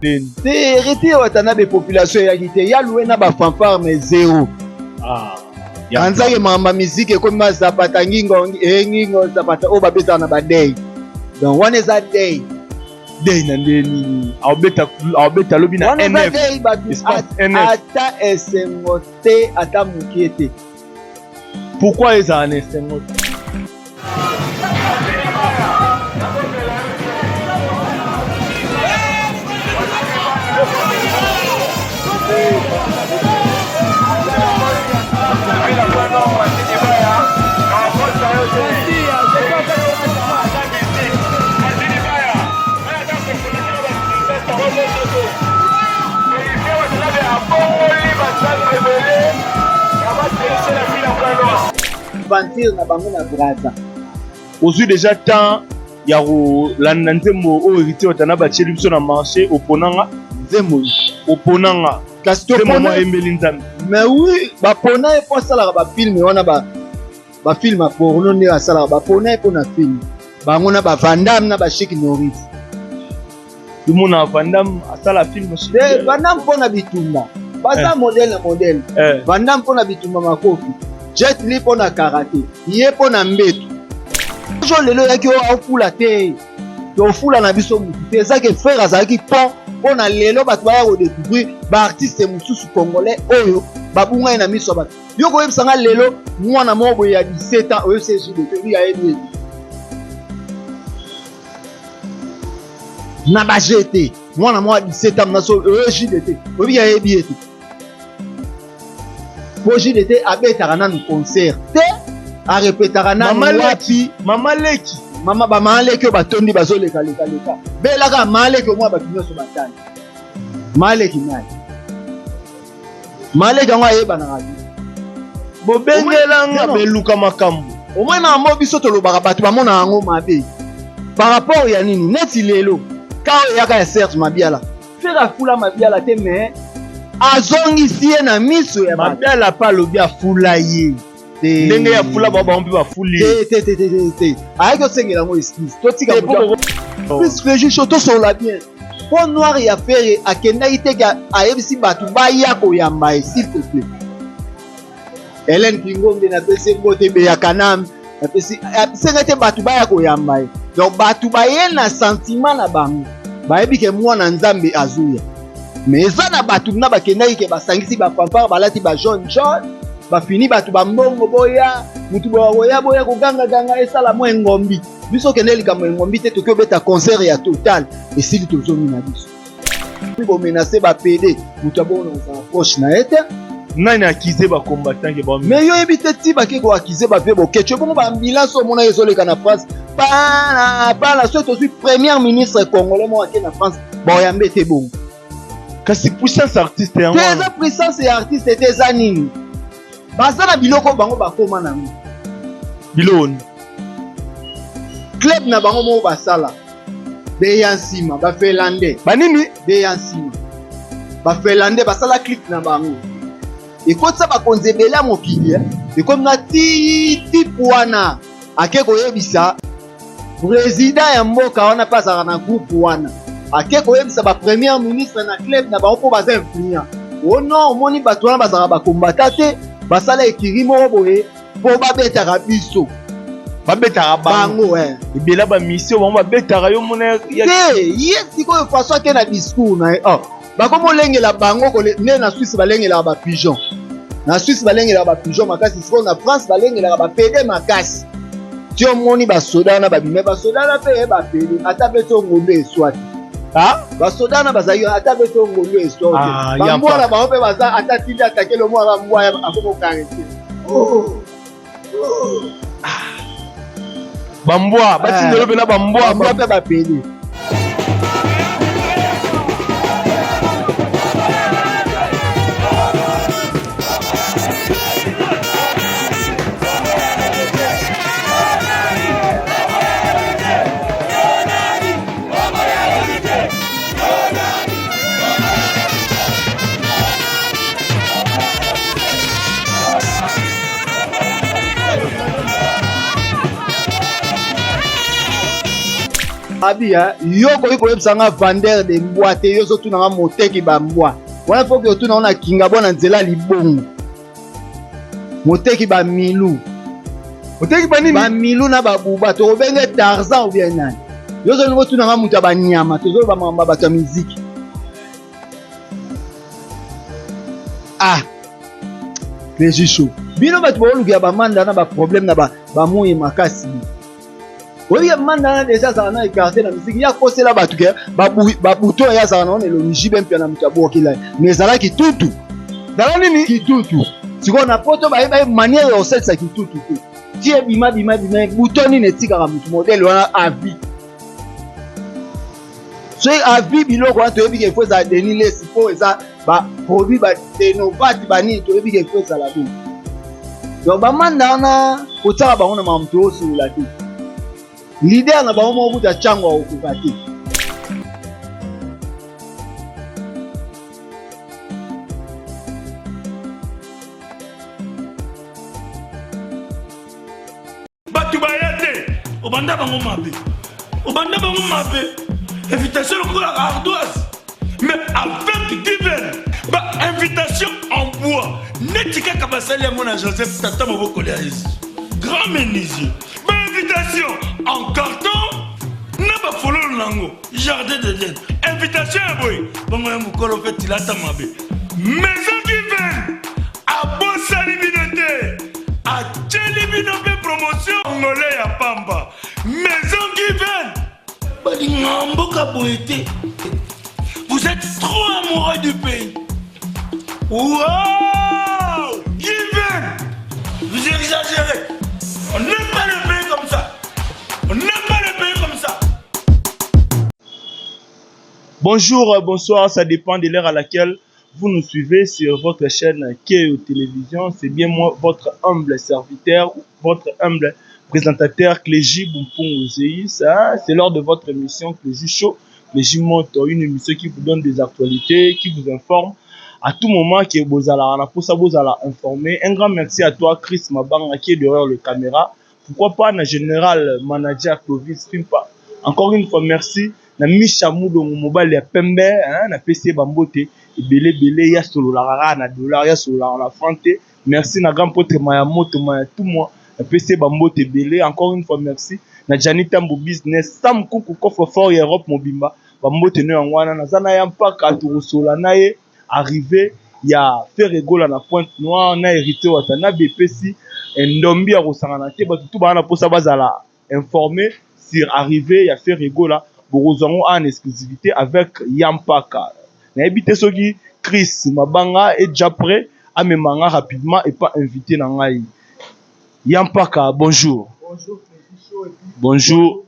Te Héritier Watanabe population eyaki te ya loué na ba fanfare mais zéro. Ah. Anzaki mamba musique ekomi ma zapata ngingo eh ngingo zapata oyo babetaka na ba day. Donc wana eza day. Day na nde nini? Aobeta aobeta lobi na NF. Day bato ata esengo te ata mokie te. Pourquoi ezala na esengo te? Aventure na bango na Brazza. Ozwi deja temps ya kolanda nzembo oyo Héritier Watanabe atieli biso na marché oponanga nzembo oponanga kasi topona ayembeli Nzambe. Mais oui, bapona ye mpo asalaka bafilme wana ba bafilme ya porno nde asalaka bapona ye mpo na film bango na ba Van na ba Chic Norris. Tomona Van Damme asala film te Van Damme mpo na bitumba baza eh. modèle na modèle eh. Van Damme mpo na bitumba makofi Jet Li mpo na karate ye mpo na mbetu jo lelo eyaki oyo aofula te tofula na biso motu te eza ke frère azalaki pont mpo na lelo bato baya kodécouvrir baartiste mosusu congolais oyo babungaki na miso ya bato yo koyebisa nga lelo mwana moko boye ya 17 ans oyebisa ye JDT ayebi ye na ba GT mwana moko ya 17 ans naso oyo JDT oyebi ayebi ye te po JDT abetaka nanu concert te arepetaka nanu wapi mama leki mama bamama leki oyo batondi bazolekalekaleka belaka mama leki omwa bato nyonso batali mama leki nani Maleki yango ayebanaka te. Bobengelanga beluka makambo. Omoni makambo biso tolobaka bato bamona yango mabe par rapport ya nini neti lelo ka oyo eyaka ya Serge Mabiala Ferre afula Mabiala te mais azongisi ye na miso ya Mabiala pe alobi afula ye ndenge ya fula bango bango mpe bafuli ye te te te te te ayaki osengela yango excuse totika plus Fejucho tosolola bien Po noir ya Ferre akendaki te ke ayebisi batu baya koyamba ye s'il te plaît. Hélène Kingombe napesi ye mbote Beya Kanam napesi asenga te batu baya koyamba ye. Donc batu baye na sentiment na bango bayebi ke mwana Nzambe azoya. Mais eza na batu na bakendaki ke basangisi ba fanfare balati ba jaune jaune bafini batu ba mbongo boya mutu boya boya koganga ganga esala mwa engombi. Biso kende likambo engombi te toki obeta concert ya total esili tozongi na biso komenase ba pede moto abongo na kozala proche na ye te nani akize ba combattant ke ba mais yo yebi te ti bake ko akize ba pe boketshu ebongo ba ambulance omona ezoleka na France pana pana soki tozwi premier ministre congolais moko ake na France baoyambe te bongo kasi puissance artiste yango te eza puissance ya artiste te eza nini baza na biloko bango bakoma nango biloko nini club na bango moko basala beya nsima bafinlandais banini beya nsima bafinlandais basala clip na bango ekotisa bakonzi ebele ya mokili eh. ekomi na ti tipe wana ake koyebisa President ya mboka wana pe azalaka na groupe wana ake koyebisa ba premier ministre na club na bango mpo baza influent o oh non omoni bato wana bazalaka bakombata te basala ekiri moko boye mpo babetaka biso babetaka bango eh. Ebela bamisio bango babetaka yo mona te ye sikoyo façon ake na discours na ye oh. Bakomi olengela bango nde na Suisse balengelaka ba pigeon na Suisse balengelaka ba pigeon makasi sikoyo na France balengelaka ba pede makasi ti omoni basoda wana babime basoda wana mpe ba pede ata mpe to ngombe eswa te basoda wana bazalaki ata mpe to ngombe eswa te ah, bambwa na bango mpe baza ata tindi atakeli omwana bambwa akomi okarese oh. oh. Bambwa batindelo mpe na bambwa bambwa mpe bapede Abi yo okoki koyebisa nga vendeur de mbwa te, yo ozotuna nga moteki ba mbwa wana, foki otuna ngo na Kingabwa na nzela libongo, moteki ba milu. Moteki banini? Bamilu na babuba, tokobenge Tarzan ou bien nani? Yo ozolinga otuna nga moto ya banyama, tozoloba makambo ya bato ya miziki. Ah, Clégie, bino bato baolukela bamanda na baproblème na bamoye makasi. Oyebi ya manda na deja azala na écarte na miziki, ya kosela bato ke babuto ye azala na wana elongi jibe mpia na moto abwakela ye, mais ezala kitutu. Zala nini? Kitutu. Sikoyo na poto bayeba ye manière ya kosalisa kitutu te, ti ebima bima bima buto nini etikaka motu modele wana avi. Soki avi biloko wana, toyebi ke fo ezala Denis Lesi, mpo eza baproduit badenovate banini, toyebi ke fo ezala bongo. Donc bamanda wana, kotiaka bango na makambo toosolola te. Leader na bango moko kuta ntango akokoka te. Bato baya te, obanda bango mabe, obanda bango mabe. Invitation lokola ardoise, mais avec divin ba invitation en bois, neti kaka basali yango na Joseph, tata mobokoli ya Yesu, grand menuisier. Ba invitation en carton na bafololo nango, jardin d'Eden. Invitation ya boye bongo ya mokolo mpe tilata mabe. Maison Given abosani bino te, atieli bino mpe promotion ngole ya pamba. Maison Given balinga mboka boye te. Vous êtes trop amoureux du pays. Wow, Given, vous exagérez. On n'aime pas le pays comme ça, on n'aime pas le pays comme ça. Bonjour, bonsoir, ça dépend de l'heure à laquelle vous nous suivez sur votre chaîne Keo Télévision. C'est bien moi, votre humble serviteur, votre humble présentateur Clégie Bumpungu Zeis. C'est l'heure de votre émission Clégie Show, Clégie Moto, une émission qui vous donne des actualités, qui vous informe à tout moment que bozala na posa bozala informé. Un grand merci à toi, Chris Mabanga, qui est derrière le caméra. Pourquoi pas na général manager Clovis Pimpa. Encore une fois, merci na Misha Mulongo, mobali ya pembe, hein, na pesi ye bambote ebele ebele, ya sololaka kaka na dollar, ya sololaka na franc te. Merci na grand potre Maya Moto, Maya Tumwa, na pesi ye bambote ebele. Encore une fois, merci na Gianni Tambo Business, Sam Kuku, coffre fort ya Europe mobimba, bambote no yango wana. Naza na ya mpaka tokosola na ye arrivé ya Ferre Gola na Pointe Noire na Héritier Watanabe, epesi ndombi ya kosangana te. Bato tu baa na mposa bazala informé sur arrivée ya Ferre Gola, bokozwa yango en exclusivité avec Yampaka. Nayebi te soki Chris Mabanga est déjà prêt amema nga rapidement et pas invité na ngai. Yampaka, bonjour. Bonjour Clégie Show et puis Bonjour.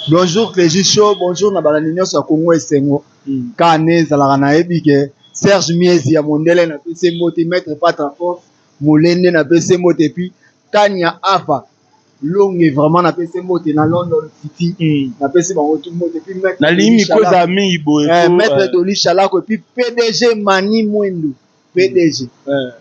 Bonjour Clégie Show, bonjour na balandi nyonso ya Congo Esengo. Kaka nde ezalaka, nayebi ke Serge Miezi ya mondele napesi ye mbote, maître Patra Force Molende napesi ye mbote, puis Tania Ava Longe vraiment napesi ye mbote na London City. Napesi bango tu mbote, puis maître Nalingi Doli miko Chalako. ezala mingi boye. Eh, maître Doli Chalako et puis PDG Mani Mwendo. PDG.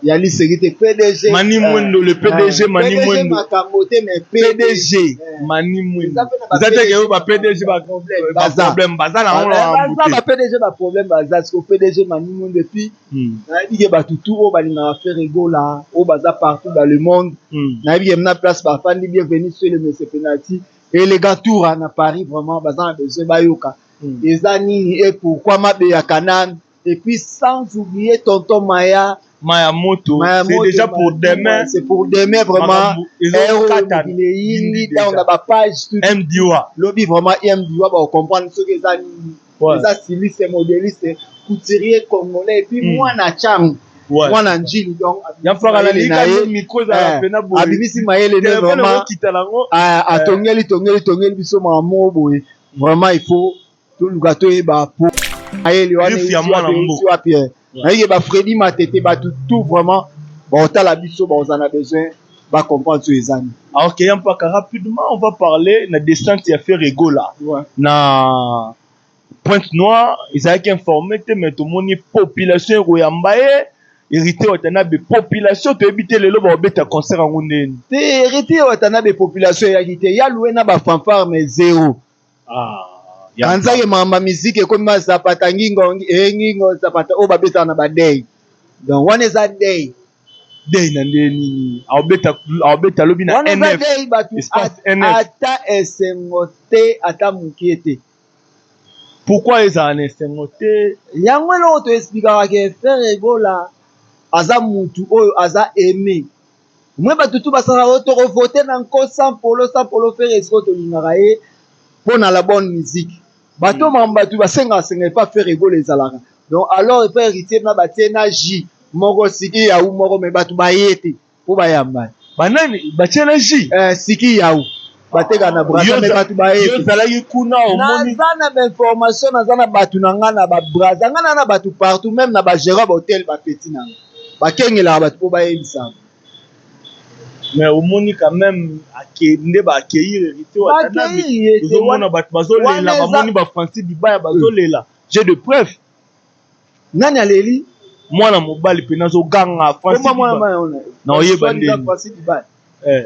Ya liseki te, PDG. Mani Mwendo, le PDG Mani PDG Mwendo. Makambo te, mais PDG Mani Mwendo. Eza mpe na ba Eza te PDG ke oyo ba PDG ba problème, ba baza. problème baza na yango na Baza makambo te. ba PDG ba problème baza siko PDG Mani Mwendo, et puis nayebi ke bato tu oyo balingaka Ferre Gola, oyo baza partout dans le monde, nayebi ke na place bafandi, bienvenue sur le monsieur Penalty Elegantura na Paris, vraiment baza na besoin bayoka eza nini et pourquoi mabe ya Kanam, et puis sans oublier tonton Maya. Maya Moto, Maya c'est Moto, déjà pour Maya demain. C'est pour demain vraiment. Makambo ezokatana. Eyindi Déjà. dans na bapage tout. MDwa. Lobi vraiment MDwa bakocomprendre soki eza nini. Eza styliste, modéliste, couturier congolais et puis mwana Changu, mwana Njili, donc Yampaka mayele nalingi na ye. kaka micro ezala pena boye. Abimisi mayele ne Telefone vraiment okokita nango. Ah, atongeli tongeli tongeli biso makambo moko boye, vraiment il faut toluka toyeba po mayele wana Griffe ya euti mwana wapi, euti mboka. wapi, eh. Nayebi ba Fredi Matete, bato tout vraiment baotala biso, baozala na besoin bacomprendre so eza nini. Ah, ok, Yampaka, rapidement, on va parler na descente ya Ferre Gola. Na Pointe Noire, ezalaki informé te, mais tomoni population ekoyamba ye. Héritier Watanabe, population toyebi te lelo bakobeta concert yango ndeni. Te, Héritier Watanabe population eyaki te, ya loué na ba fanfare mais zéro. Ah, Kanzaki makambo ya musique ekomi ma zapata ngingo eh, ngingo zapata oyo babetaka na ba day. Donc wana eza day. Day na nde nini? Aobeta aobeta lobi na Wana eza NF. day bato Espace NF. Ata esengo te, ata mokie te. Pourquoi ezala na esengo te? Yango eloko to explikaka ke Ferre Gola aza mutu oyo aza aime. Mwe bato tu basalaka oyo toko voter na nko sans polo sans polo Ferre sikoyo tolingaka ye mpo na la bonne musique. Bato makambo bato basengaka senga epa Ferre Gola ezalaka. Donc alors epa Heritier na batie na J moko siki yaou moko mais bato baye te mpo bayamba ye. Banani batie na J? Eh, siki yaou bateka na Brazza mais bato baye te. Yo ozalaki kuna omoni? Naza na ba information, naza na bato na nga na ba Brazza, nga na na bato partout meme na ba gérant ba hotel ba petit na nga. Bakengelaka bato mpo bayebisa. Mais omoni quand même ake nde ba accueillir Héritier Watanabe. Ozomona bato bazolela, bamoni ba Francis Dibaya bazolela. J'ai de preuves. Nani aleli? Mwana mobali pena azoganga Francis Dibaya. Na oyeba ndeni. Francis Dibaya. Eh.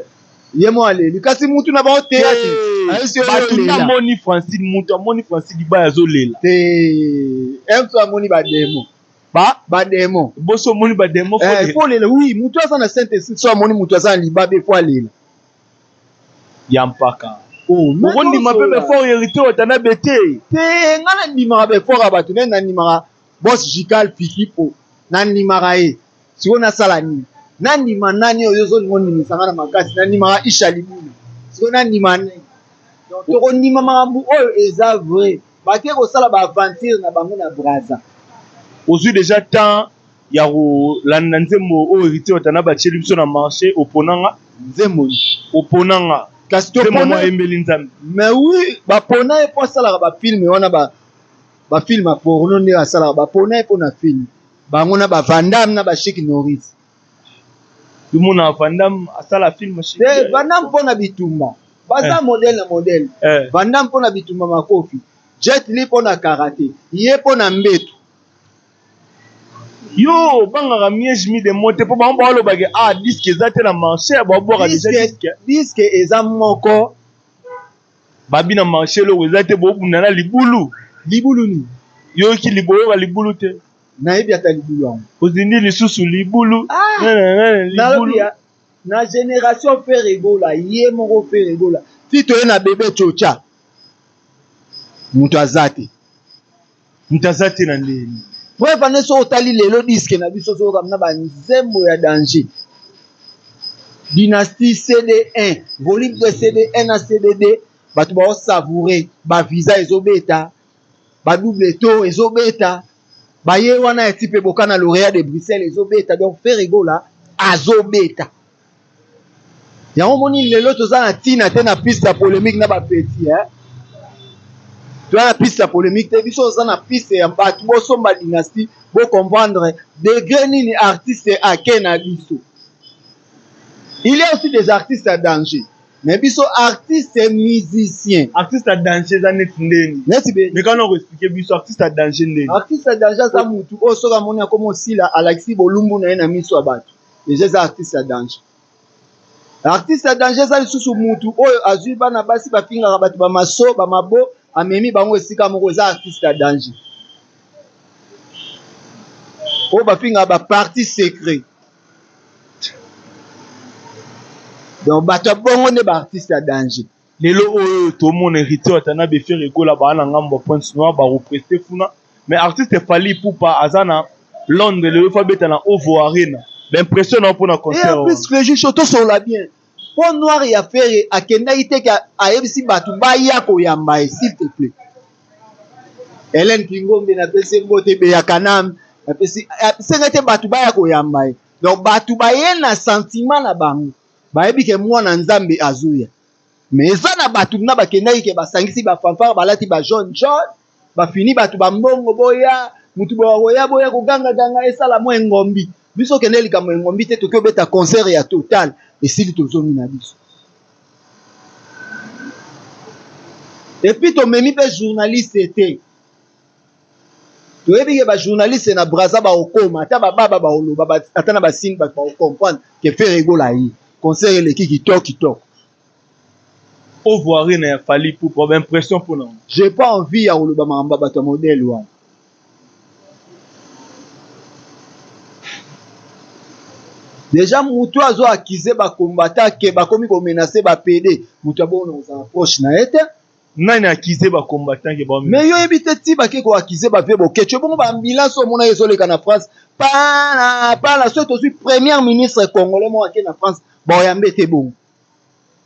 Ye mo aleli kasi mutu na bango théâtre. Bato nde amoni Francine, mutu amoni Francis Dibaya azolela. Te. Emso amoni ba demo. Ba ba demo. Boso omoni ba demo faut eh, faut lela. Oui, mutu aza na Saint Esprit so amoni mutu aza na libabe faut alela. Ya mpaka. Oh, okondima mpe befort Héritier Watanabe te. Te, nga nandimaka befort ya bato, nde nandimaka boss Jikal Fikipo, nandimaka ye. Sikoyo nasala nini? Nandima nani oyo ozolinga ondimisa nga na makasi? Nandimaka Isha Libuna. Sikoyo nandima nani? Donc tokondima makambo oyo eza vrai. Bake kosala ba aventure na bango na Brazza. Ozui dejà temps ya kolanda nzembo oyo Heritier Watanabe atieli biso na marche opona nga? Nzembo nini? Opona nga. Kasi Nzembo topona moko ayembeli Nzambe. Mais oui, bapona ye po asalaka ba film wana ba ba film ya porno nde asalaka, bapona ye pona film. Bango na ba Van Damme na ba Chic Norris. Tomona Van Damme asala film Chic. Te, Van Damme pona bitumba. Baza eh. modèle na modèle. Eh. Van Damme pona bitumba makofi. Jet Li pona karate. Ye pona mbetu. Yo obangaka miege mi de mo te po bango balobake ah disque eza te na marché babwaka déjà disque. Disque eza moko. Babi na marché eloko eza te bobunda na libulu. Libulu nini? Yoki liboyoka libulu te. Nayebi ata libulu yango. Ozindi lisusu libulu. Ah! Libulu. Na generation Ferre Gola, ye moko Ferre Gola. Ti toye na bebe Chocha. Moto aza te. Moto aza te na ndeni. Preuve ane soki otali lelo disque na biso ozoyoka na ba nzembo ya danger. Dynastie CD1, volume 2 CD1 na CD2, bato bao savourer, ba visa ezobeta, ba double tour ezobeta, baye wana ya type Bokana lauréat de Bruxelles ezobeta, donc Ferre Gola azobeta. Yango omoni lelo toza na tina te na piste ya polemique na ba petit hein. Toza na piste ya polemique te, biso toza na piste ya bato bosomba dynastie, bo comprendre degré nini artiste ake na biso. Il y a aussi des artistes à danger. Mais biso artiste musicien. Artiste à danger eza neti ndeni. Neti be. Mais kana ko expliquer biso artiste à danger ndeni. Artiste à danger aza mutu oyo soki amoni akoma osila alakisi bolumbu na ye na miso ya bato. Deja eza artiste à danger. Artiste à danger eza lisusu mutu oyo azwi bana basi bafingaka bato ba maso ba mabo amemi bango esika moko eza artiste à danger. Oyo bafingaka ba partie secret. Donc bato ya bongo nde ba artiste ya danger. Lelo oyo tomona Héritier Watanabe Ferre Gola baa na ngambo ya Pointe Noire ba represte kuna mais artiste Fally Ipupa aza na Londres lelo fa beta na Ovo Arena. Ba impression na pona concert. Et en plus le juge tosolola bien. Po noir ya Ferre akendaki te ke ayebisi bato baya koyamba ye s'il te plaît. Hélène Kingombe napesi mbote Beya Kanam napesi senga te bato baya koyamba ye. Donc bato baye na sentiment na bango bayebi ke mwana Nzambe azoya. Mais eza na bato na bakendaki ke basangisi ba fanfare balati ba jaune jaune bafini bato ba mbongo boya mutu boya boya koganga ganga esala mwa engombi. Biso kende likambo engombi te toki obeta concert ya total esili tozongi na biso. Et puis tomemi pe journaliste te. Toyebi ke ba journaliste na Brazza bakokoma ata ba baba bakoloba ata na ba signe bato bakocomprendre ke Ferre Gola aye. Concert eleki kitoko kitoko. Ovo Arena ya Fally Ipupa ba impression pona ngo. J'ai pas envie ya koloba makambo ya bato ya modèle wana. Dejà mutu azo accuser ba combattants que bakomi ko menacer ba pede, mutu ya bongo nakozala proche na ye te. Nani accuse ba combattants ke ba Mais yo yebi te ti bake ko accuser ba vieux Boketshu ebongo ba ambulance oyo omonaki ezoleka na France pana pana soki tozui première ministre congolais moko ake na France bakoyamba te bongo.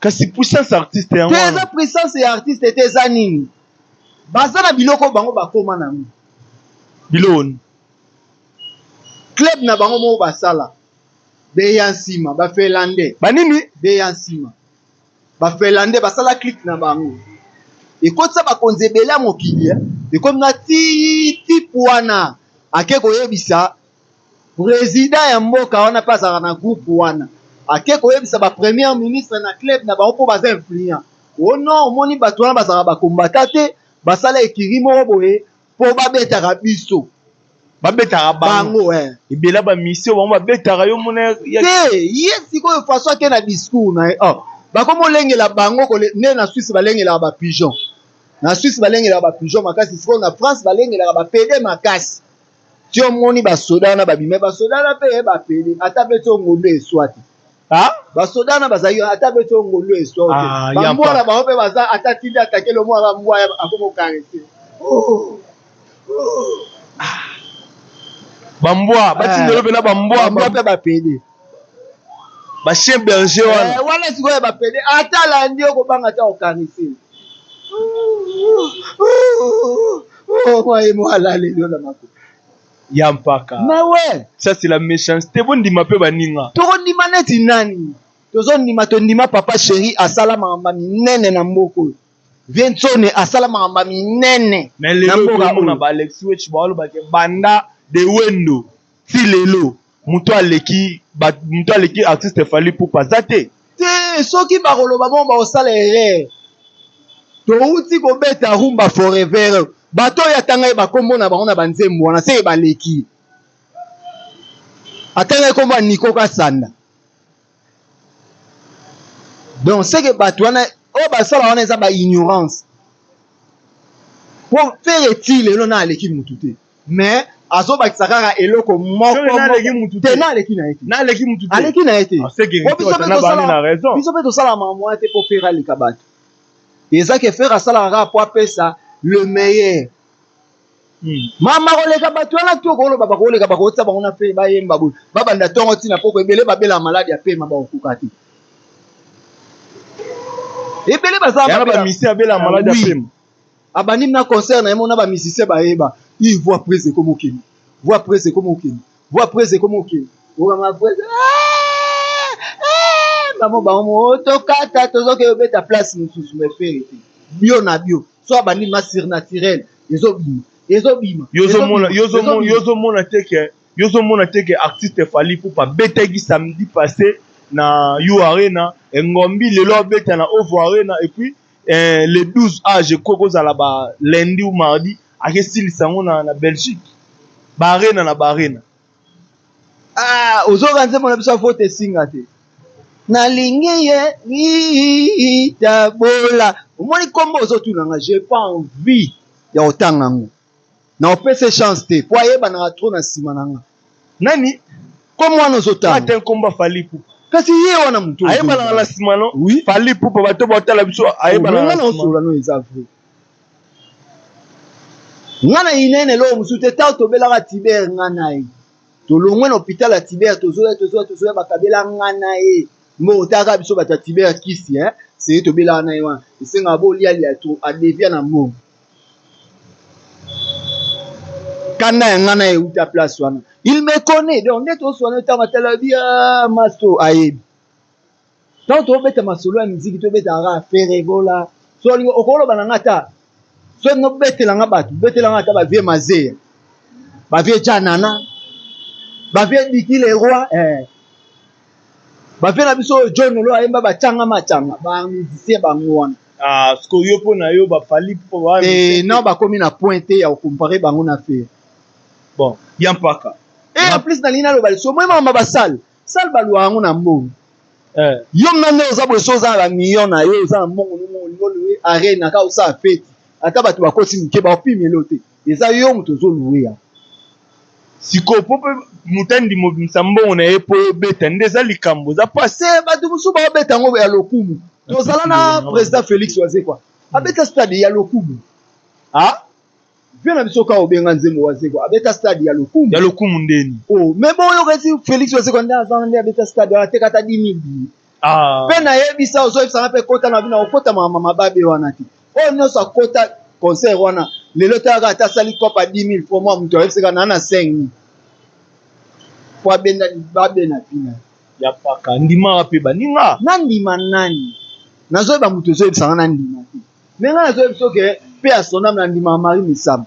Kasi puissance artiste yango Te eza puissance ya artiste te eza nini? Baza na biloko bango bakoma na yango. Biloko nini? Club na bango moko basala. Beya nsima ba finlandais. Ba nini? Beya nsima. Ba finlandais basala clique na bango. Ekotisa bakonzi ebele ya mokili eh. Ekomi na ti type wana ake koyebisa president ya mboka wana pe azalaka na groupe wana. Ake koyebisa ba premier ministre na club na bango po baza influent. Oh non, omoni bato wana bazalaka ba combattant te, basala ecurie moko boye po babetaka biso. Babetaka bango. Bango eh. Ebela ba mission bango babetaka yo mona ya te ye sikoyo façon ake na discours na ye oh. Bakomi olengela bango kole nde na Suisse balengelaka ba pigeon. Na Suisse balengelaka ba pigeon makasi, sikoyo na France balengelaka ba pede makasi. Ti omoni ba soda wana babima, ba soda wana pe ba pede ata pe ti ongondo eswa te. Ah? Ba soda wana bazali ata pe ti ongondo eswa te. Ah, Ba mbwa na bango pe baza ata tindi atakeli omona ba mbwa akomi okarese. Oh. Oh. Ba mbwa, batindelo pe na ba mbwa. Ba mbwa pe ba pede. Ba chien berger wana. Eh, wana sikoyo ba pede ata alandi yo kobanga ata okarese. Oh, moi et moi alali yo na mako. Ya mpaka. Mais ouais. Ça c'est la méchanceté. Bondima pe baninga. Tokondima neti nani? Tozondima tondima papa chéri asala makambo minene na mboka oyo. Vieux Nsone asala makambo minene Mais lelo tokomona ba Alexis Wetch baoloba ke banda de Wendo ti lelo moto aleki moto aleki artiste Fally Ipupa aza te. Te soki bakoloba bongo bakosala erreur. Towuti kobeta rumba forever bato oyo atanga ye bakombo na bango na banzembo wana seke baleki. Atanga ye kombo ya Nico Kasanda. Donc seke bato wana oyo basala wana eza ba ignorance. Po Ferre ti lelo na aleki mutu te. Mais azobakisa kaka eloko moko te na aleki na ye te. Na aleki mutu te. Aleki na ye te. Po biso pe tosala biso pe tosala makambo wana te po Ferre aleka bato. Eza ke Ferre asalaka kaka po apesa le meilleur. Mama koleka bato wana to koloba bakoleka bakotisa bango na fe bayemba boye babanda ntongo ntina poko ebele babela maladi ya pema bakokoka te ebele baza ba musicien abela maladi ya pema abandi na concert na ye mona ba musicien bayeba i voix prise ekomi okende voix prise ekomi okende voix prise ekomi okende okanga prise bango bango tokata tozokende obeta place mosusu mais fere te bio na bio so abandi ma surnaturel ezobima ezobima yozomona te ke yozomona te ke artiste Fally Ipupa abetaki samedi passé na U Arena engombi lelo abeta na Ovo Arena et puis eh, le 12 ah je crois kozala ba lundi ou mardi akesilisa yango na, na Belgique ba arena na ba arena Ah, ozoka nzembo na biso ya vote esinga te. Nalingi ye Rita Bola. Omoni kombo ozotuna nga, j'ai pas envie ya kotanga yango. Na opesa chance te po ayebanaka trop na nsima na nga. Nani? Kombo wana ozotanga. Ata kombo Fally Ipupa. Kasi ye wana moto ayebanaka na nsima no? Oui. Fally Ipupa bato batala biso ayebanaka na nsima. Nga na no eza vrai. Nga na inene eloko mosusu te ntango tobelaka Tiber nga na ye tolongwe na hôpital ya Tiber tozoya tozoya tozoya bakabela nga na ye mbongo taka biso bato ya Tiber kisi hein seye tobelaka na ye wana esengaka bolia lia trop adevia na mbongo kanda ya nga na ye euta place wana il me connaît donc nde toswana ntango atala bia masto ayebi Tango tobeta masolo ya miziki tobetaka kaka Ferre Gola so olingi okoloba na nga ata so olingi obetela nga bato betela nga ata ba vieux Mazeya ba vieux Djanana ba vieux Diki le roi eh. ba vieux na biso oyo John Olo ayemba ba changa machanga ba musicien bango wana. Ah, sikoyo yo mpo na yo ba Fally mpo ba Eh, non bakomi na point te ya kocompare bango na Ferre. Bon, ya mpaka. Et en plus nalingi naloba lisusu, omoni makambo ya basale sale balwa yango na mbongo. Eh. Yo mna nde oza boye, so oza na bamillion na yo, oza na mbongo ndenge olingi oloue arena kaka osala feti, ata bato bakoti moke baopimelo te, eza yo moto ozoloue yango. Sikoyo po mpe moto andima obimisa mbongo na ye mpo obeta nde eza likambo, eza pasi. Te, bato mosusu baobeta yango ya lokumu. Tozala na président Félix Wazekwa, abeta stade ya lokumu. Ah? Vie na biso kaka obenga nzembo Wazekwa abeta stade ya lokumu. Ya lokumu ndeni? Oh, mais boyoka eti Félix Wazekwa nde aza nde abeta stade wana, ateka ata 10 000 billets. Ah. Mpe nayebisa, ozoyebisanga mpe kota na bino, okota mama mababe wana te. Oyo nyonso akota concert wana lelo, talaka ata asali cope ya 10 000 francs, mwa moto ayebisaka na na 5 000 po abenda babe na bino. Ya paka ndimaka mpe baninga. Nandima nani? Nazoyeba moto ozoyebisanga nandima te. Me ngai nazoyebisa ke mpe ya sonam nandimaka Marie Misamu.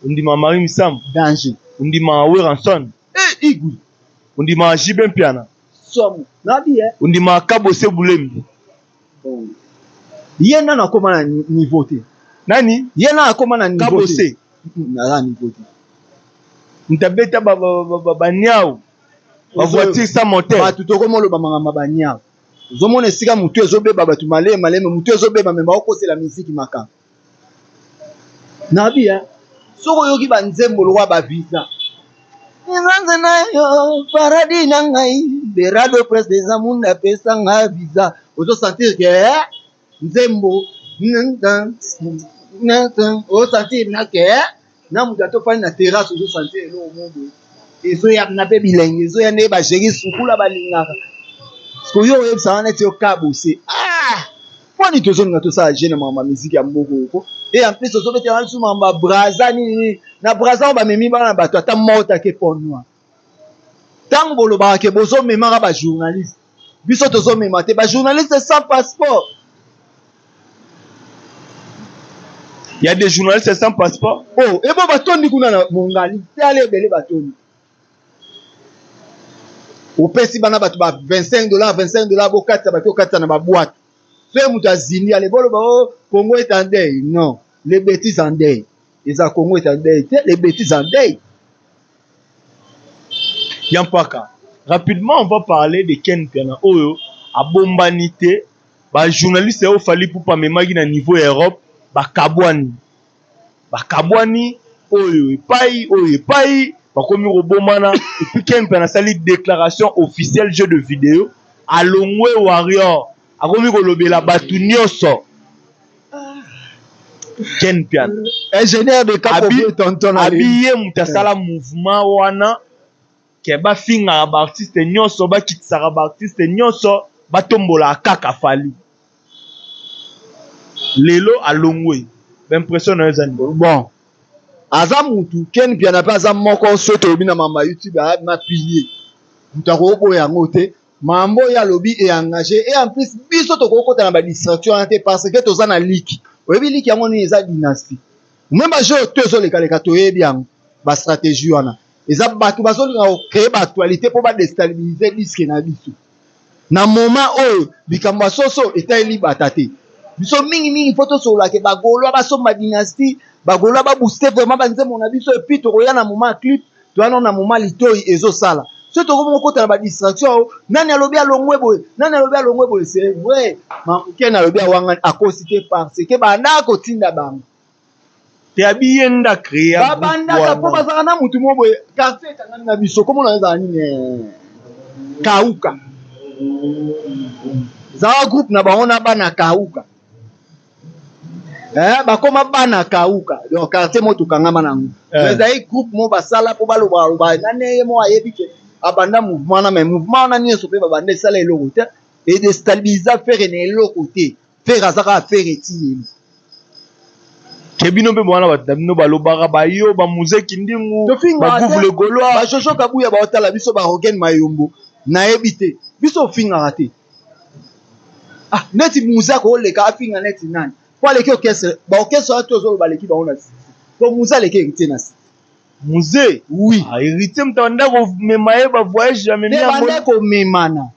Ondimaka Marie Misamu? Danger. Ondimaka Werrason? Eh, igwi. Ondimaka JB Mpiana? Somo. Nabi eh. Ondimaka Kabose Bulembi? Bon. Ye nano akoma na niveau te. Nani? Ye nano akoma na niveau te. Kabose. Naza na niveau te. Ntabeta baniau. Ba voiture sans moteur. Bato tokoma oloba makambo ya baniau. Ozomona esika motu ezobeba bato maleme maleme, motu ezobeba me baokosela miziki makambo. Nabi eh. Soki oyoki banzembo lokola ba visa. Nzanze na yo paradis na ngai Berado Presse des Amunda pesa nga visa. Ozo sentir que eh, nzembo ozo sentir na que eh, na moto atofandi na terrasse ozo sentir eloko moko boye ezoya na mpe bilenge ezoya nde bageri sukula balingaka. Sikoyo oyebisaka neti yo kabose, ah, mponi tozolinga tosala je na makambo ya miziki ya mboka oko. Et en plus ozobetela lisusu makambo ya Braza nini nini na Braza oyo bamemi bana bato ata moko take pont noir. Ntango bolobaka ke bozomemaka bajournaliste, biso tozomema te bajournaliste sans passeport. Il y a des journalistes sans passeport? Oh, ebo batondi kuna na Mongali, tala ebele batondi. Opesi bana bato ba 25 $, 25 $, bokatisa bato, okatisa na baboîte. Soki moto azindi, ale boloba oh, Congo est en deuil. Non, les bêtises en deuil. Eza Congo est en deuil te, les bêtises en deuil. Yampaka. Rapidement, on va parler de Ken Mpiana oyo abombani te. Ba journaliste oyo Fally Ipupa amemaki na niveau ya Europe bakabwani. Bakabwani oyo epai oyo epai bakomi kobomana. Et puis Ken Mpiana asali déclaration officielle, jeu de vidéo, alongwe Warrior, akomi kolobela bato nyonso. Ken Mpiana ingénieur de Capo tonton abi ye moto asala mouvement wana ke bafingaka baartiste nyonso, bakitisaka baartiste nyonso, batombolaka kaka Fally. Lelo alongwe, baimpression na yo eza nini? Bon, aza mutu Ken Mpiana mpe aza moko so toyebi na mamba YouTube, aya ma pilier, moto akoboya yango te. Mambo oyo alobi e engagé, et en plus biso tokokota na ba distraction wana te parce que toza na liki. Oyebi liki yango nini? Eza dynastie. Même ba jeu to ezolekaleka, toyebi yango, ba stratégie wana eza bato bazolinga kocréer ba actualité mpo badestabilize disque na biso na moment oyo. Likambo ya soso etali libata te. Biso mingimingi mpo tosololake bagaulois basomba dynastie, bagaulois babooste vraiment banzembo na biso, et puis tokoya na moment ya clip, toya nano na moment litoi ezosala. So tokomi kokota na badistraction oyo, nani alobi alongwe boye, nani alobi alongwe boye. C'est vrai, Ken alobi awanga akosi te parce que banda kotinda bango. Te, abi ye nde acréa. Babandaka mpo bazalaka na mutu moko boye, quartier ekangani na biso, komona ezala nini, Kauka, ezalaka groupe na bango na bana Kauka. Eh, bakoma bana Kauka, donc quartier moko tokangama nango. Eh. Ezali groupe moko basala mpo balobaloba nane ye moko ayebi ke abanda mouvement wana, mais mouvement wana nyonso mpe babanda esala eloko te, edestabiliza Ferre na eloko te. Ferre aza kaka Ferre ti lelo. Ke bino mpe bwana bato na bino balobaka bayo bamuzeki ndingu. Tofingaka te. Bagouve le Gaulois. Bajojo Kabuya baotala biso, barogen Mayombo, nayebi te, biso ofingaka te. Ah, neti muza kooleka afinga neti nani po aleki orchestre, baorchestre wana tozoloba aleki bango na sisi po muza aleki Héritier na sisi. Muze? Oui. Ah, Héritier moto abanda komema ye bavoyage, amemi te yango. Banda komemana.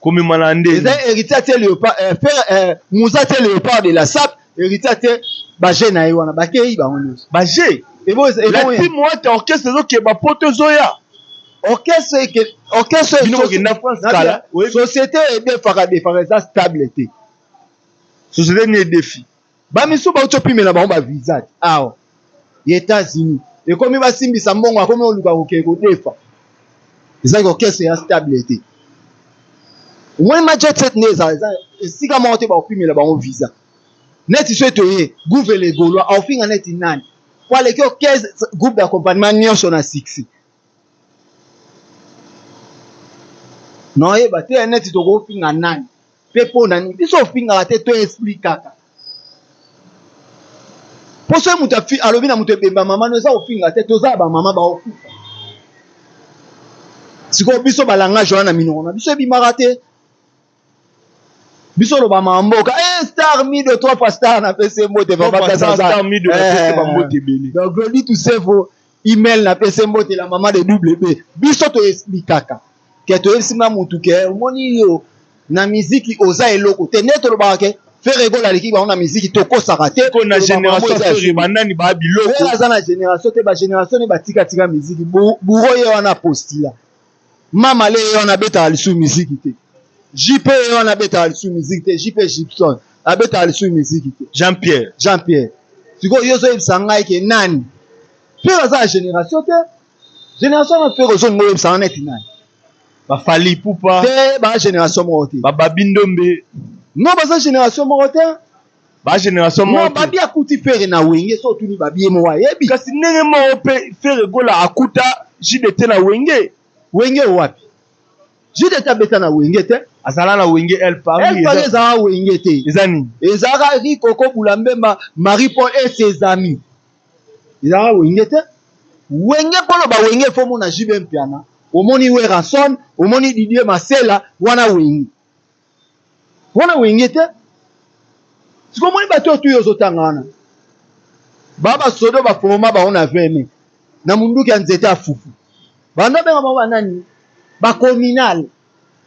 Komema na ndeni? Eza Héritier atie léopard, frère, muza atie léopard de la sape, Héritier atie baje na ye wana, bakei bango nyonso. Baje. La team Wata, orchestre ezokeba poto ezoya. Orchestre orchestre Bino bokenda France kala. Société edefaka defaka, eza stable te. Société ni edefi. Bamisu bauti opimela bango bavisa te awa ya États-Unis, ekomi basimbisa mbongo, akomi oluka kokende kodefa. Ezaki orchestre ya stable te. Omoni ma jet set nde eza esika moko te, baopimela bango visa. Neti so etoye Gouvele Gaulois aofinga neti nani po aleki orchestre, groupe d'accompagnement nyonso na succès. Naoyeba te neti tokofinga nani mpe mpo na nini. Biso ofingaka te, to explikaka. Mpo soki moto alobi na moto ebemba mama no, eza kofinga te. Toza ya bamama baokufa. Sikoyo biso balangage wana na minoko na biso ebimaka te. Biso oloba mamboka eh, star mido trois fois star napesi ye mbote. Papa star mido, napesi bambote ebele. Donc Glody Tusevo email, napesi mbote la mama de double B. Biso toexplikaka ke toyebisi nga mutu ke omoni yo na miziki oza eloko te. Nde tolobaka ke Ferre Gola aleki bango na miziki, tokosaka te. Na génération Ferre, banani ba biloko? Ferre aza na génération te. Bagénération ne batikatika miziki. Buro ye wana apostila, mama le ye wana abetaka lisusu miziki te. JP ye wana abetaka lisusu miziki te. JP Gibson abetaka lisusu miziki te. Jean Pierre. Jean Pierre. Sikoyo yo ozoyebisa ngai ke nani? Ferre aza na génération te. Génération na Ferre, ozolinga oyebisa nga neti nani? Bafally Ipupa. Te, ba génération moko te. Bababi Ndombe. Non, baza génération moko te. Ba génération moko. Non, babi akuti Ferre na Wenge. So otuni babi, ye moko ayebi. Kasi ndenge moko mpe Ferre Gola akuta JDT na Wenge. Wenge wapi? JDT abeta na Wenge te. Azala na Wenge El Paris. El Paris ezalaka Wenge te. Eza nini? Ezalaka Rikoko Bula Mbemba, Marie Paul et ses amis. Ezalaka Wenge te. Wenge, mpolo bawenge fo omona JB Mpiana, omoni Werrason, omoni Didier Masela, wana Wenge. Wana Wenge te. Sikoyo omoni bato oyo tuyo ozotanga wana, ba basodo baforma bango na veme na munduki ya nzete ya fufu, bando benga bango banani, bacommunal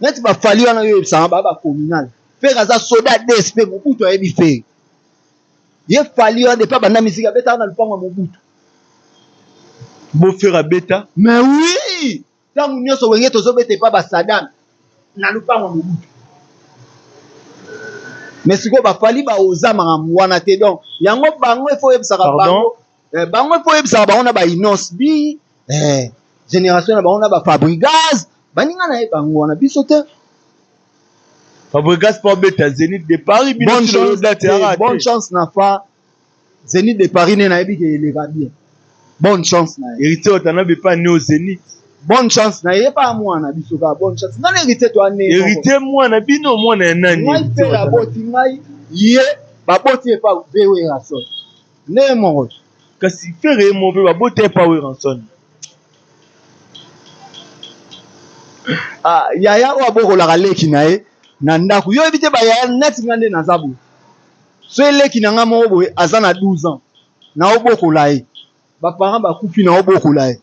neti bafali wana. Oyo oyebisanga ba bacommunal, Ferre aza soda dsp Mobutu, ayebi Ferre. Ye Fally wana, depuis abanda misiki, abetaka na lupango ya Mobutu. Bo Ferre abeta? Mais oui, ntango nyonso Wenge tozobeta epa basadam na lupango ya Mobutu. Mais sikoyo bafali baoza makambo wana te. Donc yango bango efo oyebisaka bango, bango efo oyebisaka bango na baInnoss'B, génération na bango na baFabregas, baninga na ye bango wana, biso te. Fabregas mpo abeta Zénith de Paris. Bonne chance na fa Zénith de Paris nde nayebi ke eleka bien. Bonne chance na ye. Héritier Watanabe epa neo Zénith. Bonne chance na ye, epa mwana biso kaka. Bonne chance nga na Héritier to ane. Héritier mwana bino, mwana ya nani? Ngai mpe aboti ngai, ye baboti epa Werrason ndenge moko. Kasi Ferre ye moko mpe babota epa Werrason. Ah, yaya oyo abokolaka leki na ye na ndako, yo oyebi te. Bayaya neti nga nde naza boye, so eleki na nga moko boye aza na 12 ans, naobokola ye, baparent bakufi, naobokola ye,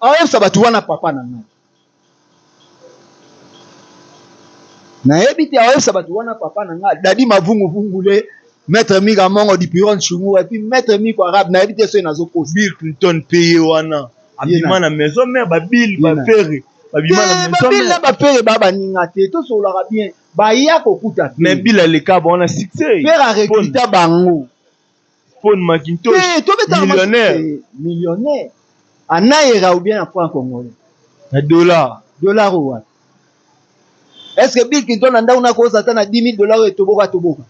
aoyebisa bato wana papa na ngai. Nayebi te, aoyebisa bato wana papa na ngai Dadi Mavunguvungu, le maître Mika Mongo du Piron Chungura, et puis maître Miko arabe. Nayebi te soki nazokosa. Bill Clinton mpe ye wana abima na maison mère. Babill, baFerre babima na maison. Babill na baFerre ba baninga te, tosololaka bien, baya kokuta. Mais Bill aleka bango na succès. Ferre arecruta bango. Phone Macintosh. Millionnaire. Millionnaire anayera ou bien na franc congolais? Na dollar. Dollar oyo wapi? Est ce que Bill Clinton na ndako nakoza ata na 10 000 $ oyo etoboka toboka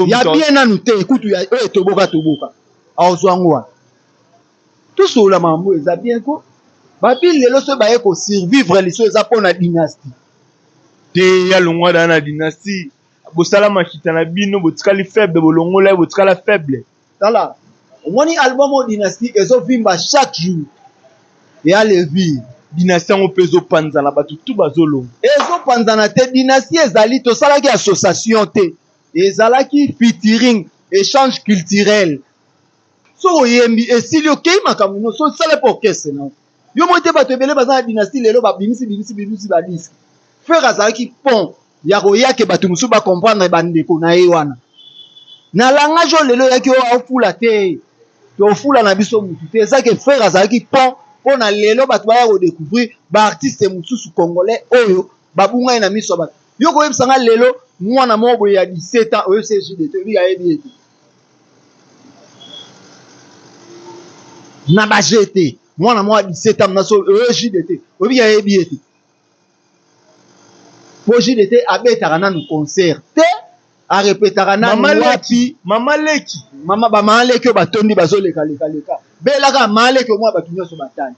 ya bien nanu te? Kutu oyo etoboka toboka, aozwa yango wana. Tosolola makambo eza bien ko. Babili lelo soki baye kosurvivre liso, eza mpo na dynastie. Te, ya longwa da na dynastie. Bosala makita na bino, botikali faible, bolongola ye, botikala faible. Tala, omoni album oyo dynastie ezovimba chaque jour eya levire. Dynastie yango mpe ezopanzana, bato tu bazolonga. Ezopanzana te. Dynastie ezali, tosalaki association te, ezalaki featuring, échange culturel. Soki oyembi esili, okei makambo nyonso, osala mpe orchestre na yo moi te. Bato ebele baza na dynastie lelo, babimisi bimisi bimisi badisque. Ferre azalaki pont ya koyake bato mosusu bacomprendre bandeko na ye wana na langage oyo lelo oyaki oyo aofula te. Tofula na biso mutu te. Eza ke Ferre azalaki pont mpo na lelo bato baya ko découvrir ba artistes mosusu congolais oyo babungaki na miso ya bato. Yo koyebisa nga lelo mwana moko boye ya 17 ans oyebisa ye JDT, oyebi ayebi ye te. Na ba GT, mwana moko ya 17 ans na so oyo JDT, oyebi ayebi ye te. Po JDT abetaka nanu concert te, a repetaka nanu Mama wapi. leki, mama leki. Mama ba mama leki oyo batondi bazoleka leka leka. Belaka mama leki omwa bato nyonso batali.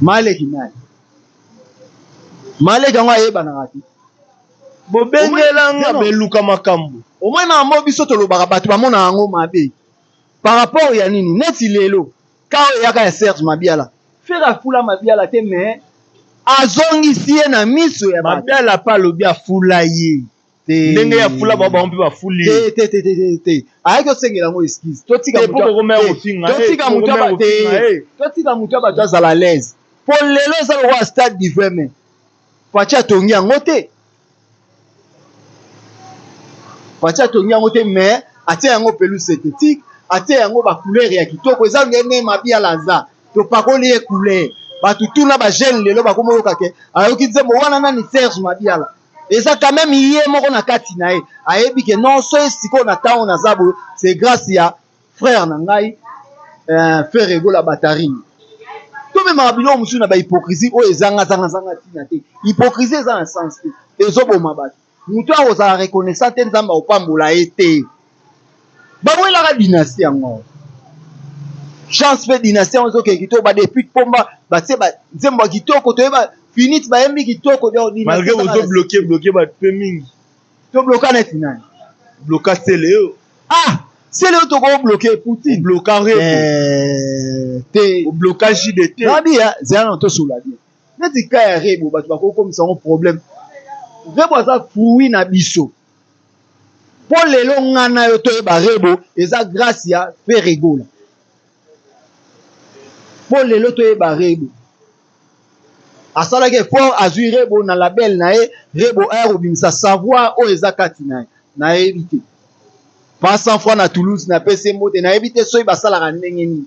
Mama leki nani? Mama leki yango ayebanaka te. Bobengela nga beluka makambo. Omoni makambo biso tolobaka bato bamona yango mabe. Par rapport ya nini? Neti lelo ka oyo eyaka ya Serge Mabiala. Ferre afula Mabiala te mais azongisi ye na miso ya bato. Mabiala pa alobi afula ye. Te. Ndenge ya fula bango bango mpe bafuli ye. Te te te te te. Ayaki osengela yango excuse. Totika Te, po bokoma ya kofinga, eh, totika po moto bokoma ya ba te. kofinga, eh. Totika moto ya bato azala à l'aise. Po lelo eza lokola stade du 20 mai. Fatshi atongi yango te. Fatshi atongi yango te mais atie yango pelouse synthétique, atie yango ba couleur ya kitoko, eza ndenge Mabiala aza. Topakoli ye couleur. Bato tuna ba jeune lelo bakoma yoka ke ayoki nzembo wana nani Serge Mabiala. Eza quand même ye moko na kati na ye. Ayebi ke non so sikoyo na ntango naza boye, c'est grâce ya frère na ngai Ferre Gola Batarini. Tomemaka biloko mosusu na ba hypocrisie oyo ezanga zanga zanga ntina te. Hypocrisie eza na sens te, ezoboma bato. Moto akozala reconnaissant te, Nzambe akopambola ye te. Bawelaka dynastie yango. Chance pe dynastie yango ezokende kitoko, ba depuis pomba batie ba nzembo ya kitoko, toyeba finite bayembi kitoko donc dynastie Malgré ezaka bozo na bloquer bloquer bato pe mingi. To bloquer neti nani? Bloquer Sele yo. Ah, Sele yo toko bloquer Poutine. Bloquer Rebo. Te. Bloquer JDT. Nabi ya zela na tosola bien. Neti ka ya Rebo bato bako komisa yango problème. Rebo aza fruit na biso. Po lelo nga na yo toyeba Rebo eza grâce ya Ferre Gola. Po lelo toyeba Rebo. Asalaki effort azwi Rebo na label na ye, Rebo aya kobimisa savoir oyo eza kati na ye. Nayebi te. Pas 100 francs na Toulouse na pesi ye mbote, nayebi te soki basalaka ndenge nini.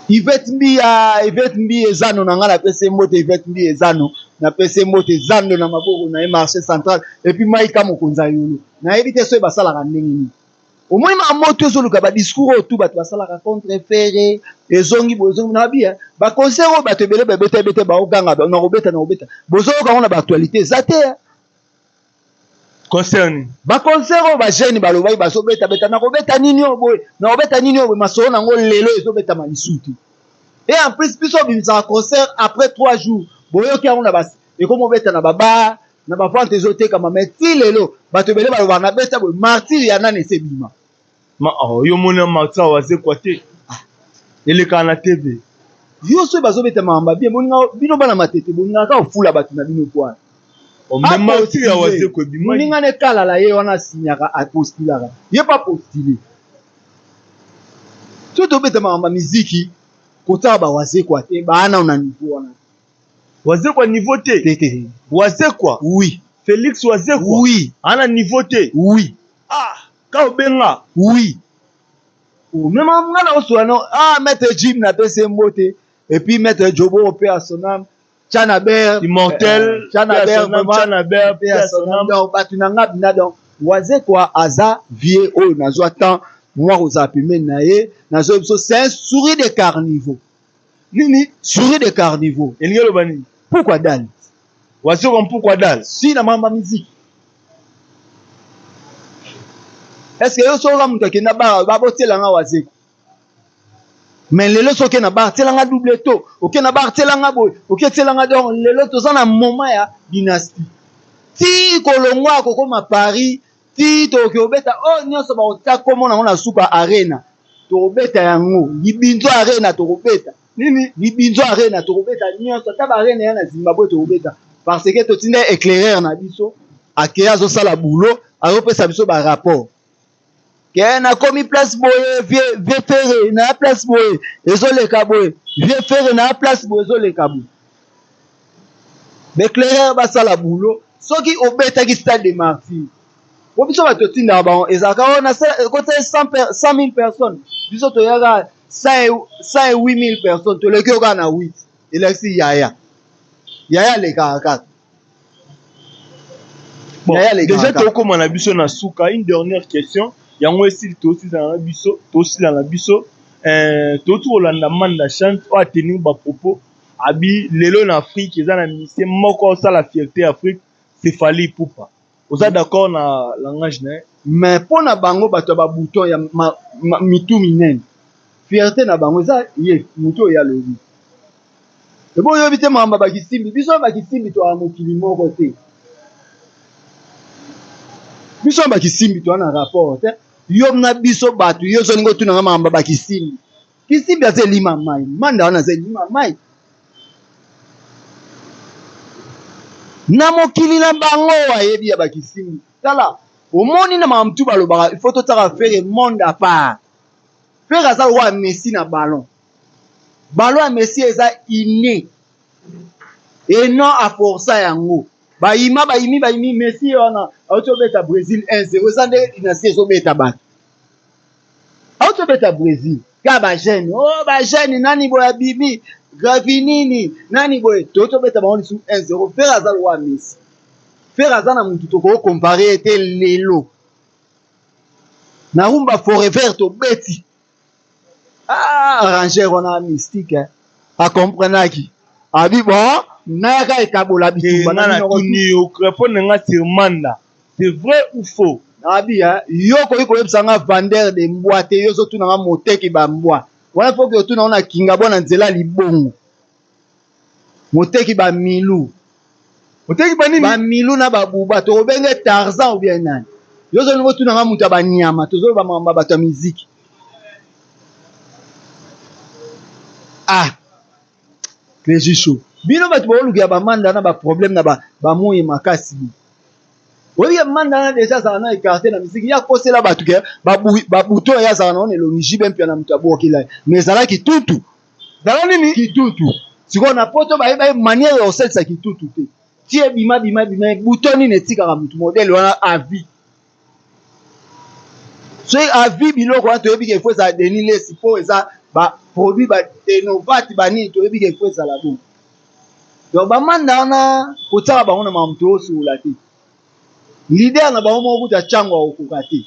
Yvette Mbiya, Yvette Mbiya ezano na nga na pesi ye mbote, Yvette Mbiya ezano na pesi ye mbote, zando na maboko na ye marché central et puis Maika mokonzi ya Yolo. Nayebi te soki basalaka ndenge nini. Omoni makambo oyo ezoluka ba discours oyo tout bato basalaka contre Ferre, ezongi boye ezongi na biya ba concert oyo bato ebele babeta beta baoganga na kobeta na kobeta, bozoyoka yango na ba actualité eza te. Concert nini? Ba concert oyo ba jeune balobaki bazobeta beta na kobeta nini oyo boye na kobeta nini oyo boye, masolo na yango lelo ezobetama lisusu te. Et en plus biso obimisaka concert après 3 jours boyoki yango na ba ekomi obeta na ba bar na ba vente ezotekama, mais ti lelo bato ebele balobaka na beta boye martyr ya nani ese bima. Ma oh, yo mona martyr wazekwa te. Elekaka na TV. Yo soki bazobeta makambo bien boninga bino bana matete bolingaka kofula bato na bino kwa. Oh, mais martyr ya wazekwa ebima. Moninga ne kalala ye wana asignaka apostulaka. Ye pa postule. Soki tobeta makambo ya miziki kotala ba wazekwa te baana na niveau wana. Wazekwa niveau te. Te te. Wazekwa. Oui. Félix Wazekwa. Oui. Ana niveau te. Oui. Ah, ka obenga. Oui. Même nga na osola no ah maître Jim na pesi mbote et puis maître Jobo pe à son âme Chana Ber immortel Chana Ber vraiment Chana Ber pe à son âme donc batu na nga bina donc Wazekwa aza vieux oyo nazwa temps moi kozala pembeni na ye nazo biso c'est un souris de carnivore. Nini? Souris de carnivore. Elingi eloba nini? Pourquoi dal? Wazekwa pourquoi dal? Si na mamba musique. Est-ce que yo soka mutu akenda bar ba botiela nga Wazekwa? Mais lelo soki na bar tiela nga double to, oke na bar tiela nga boye, oke tiela nga donc lelo toza na moment ya dynastie. Ti kolongwa kokoma Paris, ti tokoki kobeta oh nyonso bakotia kombo nango na suka arena. Tokobeta yango libinzo arena tokobeta. Nini? Libinzo arena tokobeta nyonso ata ba arena ya na Zimbabwe tokobeta parce que totinda éclaireur na biso akeye azosala boulot azopesa biso ba rapport ke nakomi place boye vieux vieux Ferre na place boye ezoleka boye vieux Ferre na place boye ezoleka boye ba éclaireur basala boulot soki obetaki stade de martyr. Po biso bato totindaka bango ezalaka oyo ekotisa 100 000 personnes, biso toyaka 108 000 personnes, toleki yo kaka na 8, elakisi yaya yaya alekaka kaka. Bon, déjà tokóma na biso na suka. Une dernière question, yango esili, tosila na biso, tosila na biso. Touti kolanda Manda Chante oyo atenir bapropos abi lelo na Afrique eza na musicien moko osala fierté Afrique, c'est Fally Ipupa. Oza d'accord na langage na ye? Mais mpo na bango bato ya babouton ya mitu minene, fierté na bango eza ye motu oyo alobi. Ebo oyebi te makambo ya bakisimbi. Biso bakisimbi toya mokili moko te. Biso bakisimbi toya na rapport te. Yo na biso bato, yo ozolinga otunanga makambo ya bakisimbi. Kisimbi aza elima mai, manda wana aza elima mai na mokili na bango, ayebi ya bakisimbi. Tala, omoni na makambo tu balobaka, il faut totaka Ferre monde à part. Ferre aza lokola Messi na ballon. Ballon ya Messi eza inné et non aforça yango. Bayima bayimi bayimi Messi wana auti obeta Brésil 1-0, eza nde dynastie ezobeta bato. Auti obeta Brésil ka bajeune, oh bajeune nani boye abimi gravi nini nani boye, touti obeta bango lisusu 1-0. Ferre aza lokola Messi. Ferre aza na mutu tokokompare ye te lelo na Rumba Forever tobeti. Ah, arranger wana mystique, eh. Akomprenaki abi bon nayaka ekabola bitumba. Na natuni yo, répondre nga sur Manda, c'est vrai ou faux? Abi yo okoki koyebisa nga vendeur de mbwa te. Yo ozotuna nga moteki bambwa wana, foki otuna ngo na kinga bwa na nzela libongo, moteki bamilu. Moteki banini? Bamilu na babuba, tokobenge Tarzan ou bien nani. Yo ozolinga otuna nga moto ya banyama, tozoloba makambo ya bato ya miziki. Ah, Clégie Show, bino bato baolukela bamanda na baproblème na bamoye makasi. Oyebi ke manda wana deja azala na écarte na miziki, ye akosela bato ke babuto ye azala na wana elongi jibe mpia na moto abwakela ye, mais ezalaki tutu. Zala nini? Kitutu. Sikoyo na poto bayeba ye manière ya kosalisa kitutu te, ti ebima bima bima buto nini etikaka motu modele wana avi. Soki avi biloko wana, toyebi ke ifo ezala Denis Lesi, mpo eza baproduit badenovate banini, toyebi ke ifo ezala bongo. Donc bamanda wana kotiaka bango na makambo toosolola te. Leader na bango moko kuta ntango akokoka te.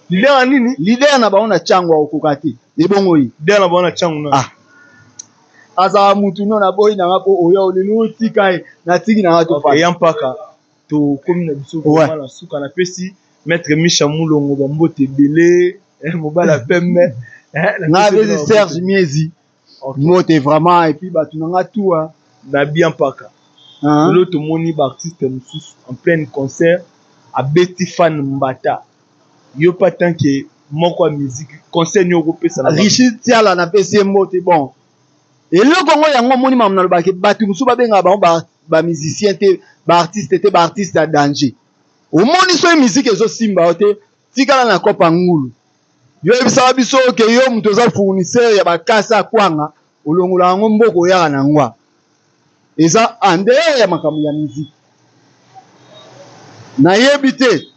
Leader ya nini? Leader na bango na ntango akokoka te. Ebongo ye Leader na bango na ntango na ah, azala mutu no naboyi nanga mpo oya oleli otika ye, natiki nanga to. Eya mpaka tokomi na biso vraiment na suka. Napesi maître Misha Mulongo bambote ebele, mobali ya pembe. Nga apesi Serge Miezi mbote vraiment, et puis bato na nga tout. Na bien mpaka lelo tomoni baartiste mosusu en pleine concert abeti fan mbata. Yo pa tant que moko ya musique, conseil nini okopesa na Richard Tiala? Napesi ye mbote. Bon, eloko yango yango omoni makambo nalobaki, bato mosusu babengaka bango bamusicien te, baartiste te, baartiste ya danger. Omoni, soki musique ezosimba yo te, tikala na kopa ngulu. Yo oyebisaka biso ke yo moto oza fournisseur ya bakasa ya kwanga, olongola yango mboka, oyaka na ngwa. Eza en dehors ya makambo ya musique. Nayebi te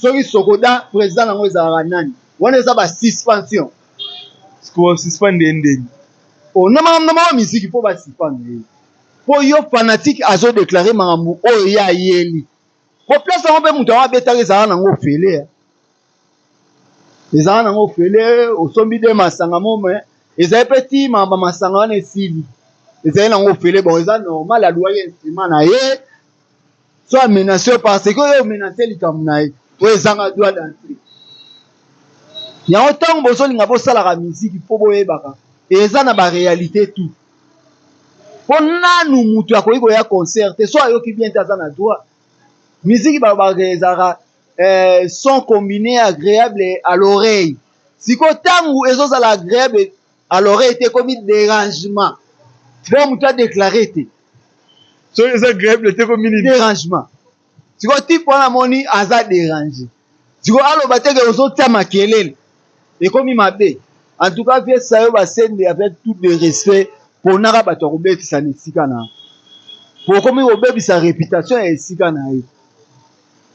soki Sokoda président nango ezalaka nani wana, eza basuspension. Suspendre ye ndeni? Na makambo na mawa musique, mpo basuspendre ye mpo yo fanatique azodeklare makambo oyo ye ayeli po place yango, mpe moto yango abetaka ezalaka nango ofele, ezalaka nango ofele. Osombi de masanga mo, me ezali mpe ti makambo masanga wana esili, ezali nango ofele. Bon, eza normal, aluwaki instrument na ye, so amenace yo parce que oyo omenace likambo na ye oyo ezanga droit d'entrée yango. Ntango bozolinga bosalaka miziki, mpo boyebaka eza na baréalité tout, mpo nanu moto akoki koya concert te so ayoki bien te, aza na droit. Miziki balobaka ezalaka son combiné agréable à l'oreille. Sikoyo ntango ezozala agréable à l'oreille te, ekomi dérangement. Bon, moto adeklare te. Soki eza agréable te, komi nini? Dérangement. Sikoyo type wana amoni aza dérange, sikoyo aloba te ke ozotia makelele, ekomi mabe. En tout cas, vie sayo basende, avec tout de respect, ponaka bato ya kobetisa na esika na po okomi kobebisa réputation ya esika na ye.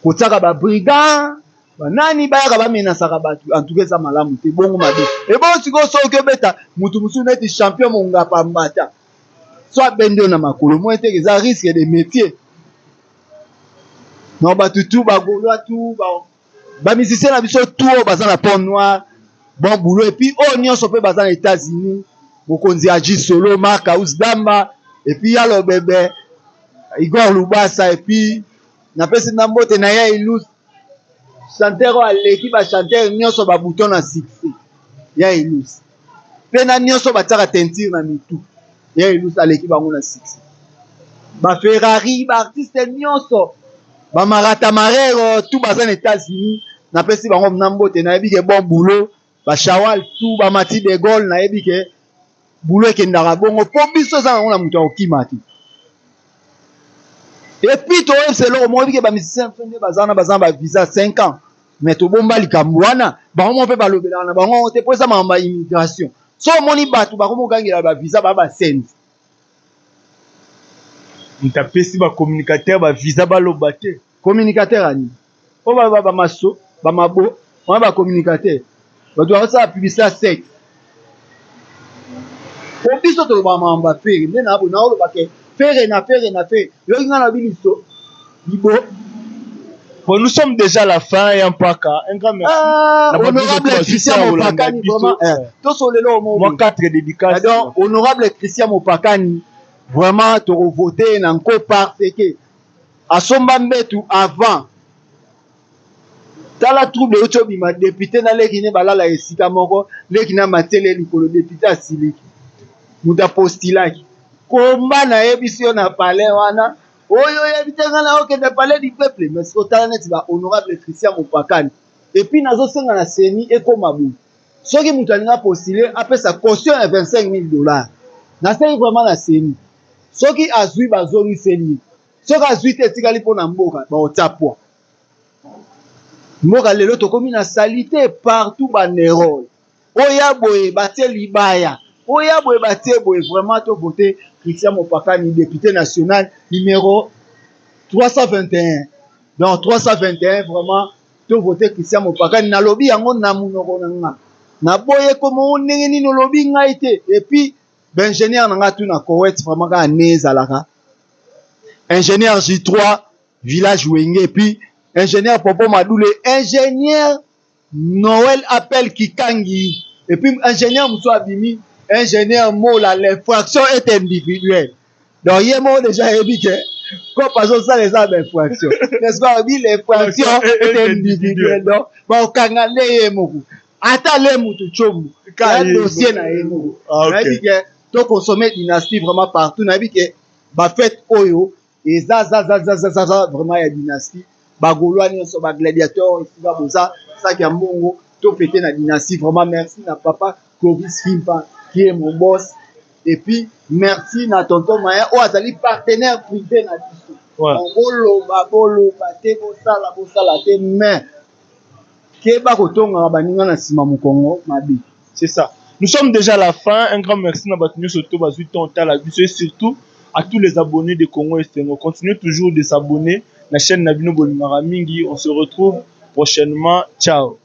Kotiaka ba brigands, ba nani bayaka ba menasaka batu, en tout cas eza malamu te, bongo mabe. Ebongo sikoyo soki obeta mutu mosusu neti champion mongapa mbata, so abendi yo na makolo, omoni te eza risque de metier. Non, batu tout ba gaulois tout ba ba musiciens na biso tout oyo baza na pont noir, bon boulot. Et puis oyo nyonso pe baza na États-Unis, mokonzi Aji Solo, Marc House Damba, et puis Yalo Bebe, Igor Lubasa, et puis napesi na mbote na ya Ilus, chanteur oyo aleki ba chanteur nyonso ba bouton na succès ya Ilus, pe na nyonso batiaka teinture na mitu ya Ilus aleki bango na succès, ba Ferrari, ba artiste nyonso, ba Marata Marero tout baza na États-Unis, napesi bango na mbote, nayebi ke bon boulot, ba Shawal tout, ba Mati de Gaulle, nayebi ke boulot ekendaka bongo po biso eza nango na moto akokima te. Et puis toyebisa eloko moko, ebike ba musicien biso nde baza wana, baza na ba visa 5 ans, mais tobomba likambo wana, bango moko mpe balobelaka na bango te po eza makambo ya immigration. So omoni bato bakomi kogangela ba visa, ba basenzi. Moto apesi ba communicateur ba visa baloba te. Communicateur ani oyo baloba ba maso ba mabo wana ba communicateur, bato bakosala publicité ya sexe. Po biso tolobaka makambo ya Ferre nde na bo naoloba ke Ferre na Ferre na Ferre, yoki ngai nalobi liso libo. Bon, nous sommes déjà à la fin et un paka. Un grand merci. Ah, honorable Christian Mopakani, vraiment. Tosolelo omo. Moi, quatre dédicaces. Donc, honorable Christian Mopakani, vraiment, tu voté na nko parce que asomba mbetu avant. Tala trouble euti obima, député na leki ne balala esika moko, leki na matele likolo, député asiliki. Moto apostilaki. Komba nayebisi yo na palais wana, oyo oyebi te nga na okende palais du peuple, mais siko tala neti ba honorable Christian Mopakani. Et puis nazosenga na CENI ekoma boye. Soki moto alingi postuler, apesa caution ya 25 000 $. Nasengi vraiment na CENI. Soki azwi, bazongiseli ye. Soki azwi te, etikali mpo na mboka, baotia poids. Mboka lelo tokomi na saleté partout, banderole oya boye batie libaya, oya boye batie boye. Vraiment, tovote Christian Mopakani, député national numéro 321. Donc 321, vraiment tovote Christian Mopakani. Nalobi yango na monoko na nga, naboye komo ndenge nini olobi ngai te. Et puis baingénieur na nga tuna Kowet, vraiment kaka ne ezalaka ingénieur J3 village Wenge, et puis ingénieur Popo Madoule, ingénieur Noël Appel Kikangi, et puis ingénieur Moussa Abimi, ingénieur Mola, l'infraction est individuelle. Donc ye moko déjà yebi ke kope azosala eza bainfraction, n'est-ce pas? Obi l'infraction est individuelle, donc bakokanga nde ye moko, ata le mutu tshombo ya dossier na ye moko. Nayebi ke tokonsome dynastie vraiment partout, nayebi ke bafete oyo eza zazazazaza vraiment ya dynastie. Bagaulois nyonso, bagladiateur, esika boza, saki ya mbongo, tofete na dynastie. Vraiment merci na papa Clovis Fimpa qui est mon boss, et puis merci na tonton Maya oyo azali partenaire privé na biso. Boloba boloba te, bosala bosala te, mais keba kotongaka baninga na nsima mokongo mabe. C'est ça. Nous sommes déjà à la fin. Un grand merci à Batinu, surtout Bazuiton Tala, et surtout à tous les abonnés de Congo Esengo. Continuez toujours de s'abonner. La chaîne na bino bolingaka mingi. On se retrouve prochainement. Ciao.